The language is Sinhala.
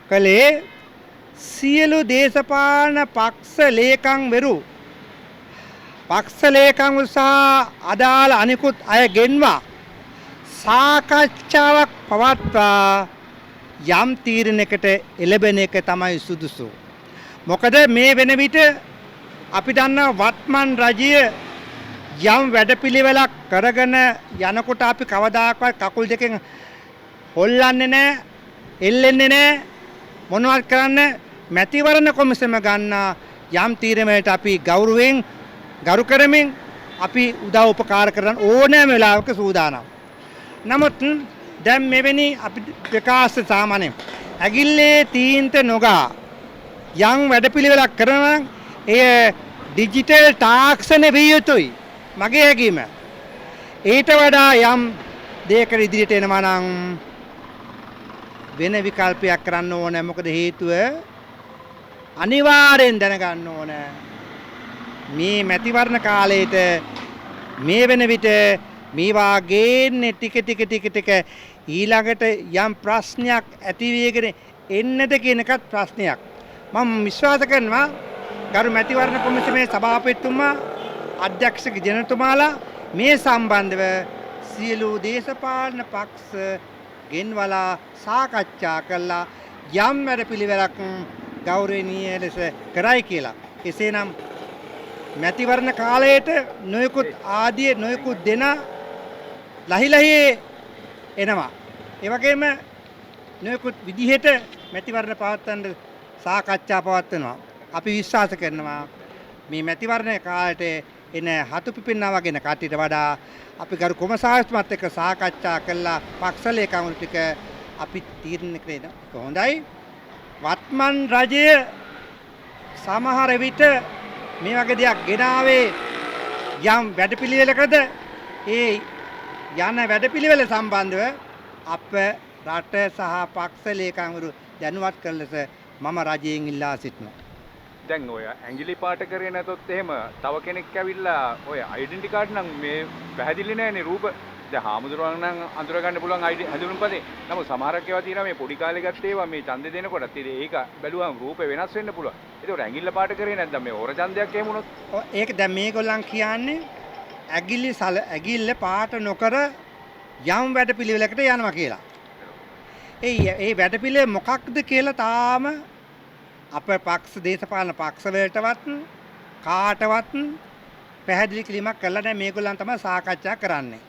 කළේ සියලු දේශපාලන පක්ෂ ලේකම්වරු, පක්ෂ ලේකම්වරු සහ අදාළ අනිකුත් අය ගෙන්වා සාකච්ඡාවක් පවත්වා යම් තීරණයකට එළඹෙන එක තමයි සුදුසු. මොකද මේ වෙන විට අපි දන්නා වත්මන් රජය යම් වැඩපිළිවෙලක් කරගෙන යනකොට අපි කවදාකවත් කකුල් දෙකෙන් හොල්ලන්නේ නැහැ, එල්ලෙන්නේ නැහැ. මොනවත් කරන්න මැතිවරණ කොමිසම ගන්නා යම් තීරණයකට අපි ගෞරවයෙන් ගරු කරමින් අපි උදව් උපකාර කරන්න ඕනෑම වෙලාවක සූදානම්. නමුත් දැන් මෙවැනි අපි ප්‍රකාශ සාමාන්‍යයෙන් ඇගිල්ලේ තීන්ත නොගා යම් වැඩපිළිවෙලක් කරනවා නම් එය ඩිජිටල් තාක්ෂණ විය යුතුයි මගේ හැඟීම. ඊට වඩා යම් දෙයකට ඉදිරියට එනවා නම් වෙන විකල්පයක් කරන්න ඕනේ. මොකද හේතුව අනිවාර්යෙන් දැනගන්න ඕනේ මේ මැතිවරණ කාලයට මේ වෙන විට මේවා ගේන්නේ ටික ටික ටික ටික ඊළඟට යම් ප්‍රශ්නයක් ඇති වෙගෙන එන්නද කියන එකත් ප්‍රශ්නයක්. මම විශ්වාස කරනවා ගරු මැතිවරණ කොමිසමේ සභාපතිතුමා, අධ්‍යක්ෂක ජනතුමාලා මේ සම්බන්ධව සියලු දේශපාලන පක්ෂ ගෙන්වලා සාකච්ඡා කළා යම් වැඩපිළිවෙලක් ගෞරවනීය ලෙස කරයි කියලා. එසේනම් මැතිවරණ කාලයට නොයෙකුත් ආදිය නොයෙකුත් දෙන ලහි ලහියේ එනවා. ඒ වගේම නොයෙකුත් විදිහට මැතිවරණ පවත්වන්න සාකච්ඡා පවත්වනවා. අපි විශ්වාස කරනවා මේ මැතිවරණ කාලයට එන හතු පිපෙන්නා වගේ එන කට්ටියට වඩා අපි ගරු කොමසාරිස්තුමත් එක්ක සාකච්ඡා කළා පක්ෂ ලේකම්වරු ටික අපි තීරණය කරේ. ඒක හොඳයි. වත්මන් රජය සමහර විට මේ වගේ දෙයක් ගෙනාවේ යම් වැඩපිළිවෙලකද ඒ යන වැඩපිළිවෙල සම්බන්ධව අප රට සහ පක්ෂ ලේකම්වරු දැනුවත් කරන ලෙස මම රජයෙන් ඉල්ලා සිටිනවා. දැන් ඔය ඇඟිලි පාට කරේ නැතොත් එහෙම තව කෙනෙක් ඇවිල්ලා ඔය ඩෙන්ටි කාඩ් නම් මේ පැහැදිලි නෑනේ රූප. දැන් හාමුදුරුවන් නම් අඳුර ගන්න පුළුවන් ID හැඳුනුම්පතේ. නමුත් සමහරක් ඒවා තියෙනවා මේ පොඩි කාලේ ගත්ත ඒවා මේ ඡන්දෙ දෙනකොටත් ඉතින් ඒක බැලුවම රූපේ වෙනස් වෙන්න පුළුවන්. ඒතකොට ඇඟිල්ල පාට කරේ නැත්නම් මේ හොර ඡන්දයක් එහෙම වුණොත් ඔව්, ඒක දැන් මේගොල්ලන් කියන්නේ ඇඟිල්ල පාට නොකර යම් වැඩපිළිවෙලකට යනවා කියලා. ඒ වැඩපිළිවෙල මොකක්ද කියලා තාම අප පක්ෂ දේශපාලන පක්ෂ වලටවත් කාටවත් පැහැදිලි කිරීමක් කරලා නැහැ. මේගොල්ලන් තමයි සාකච්ඡා කරන්නේ.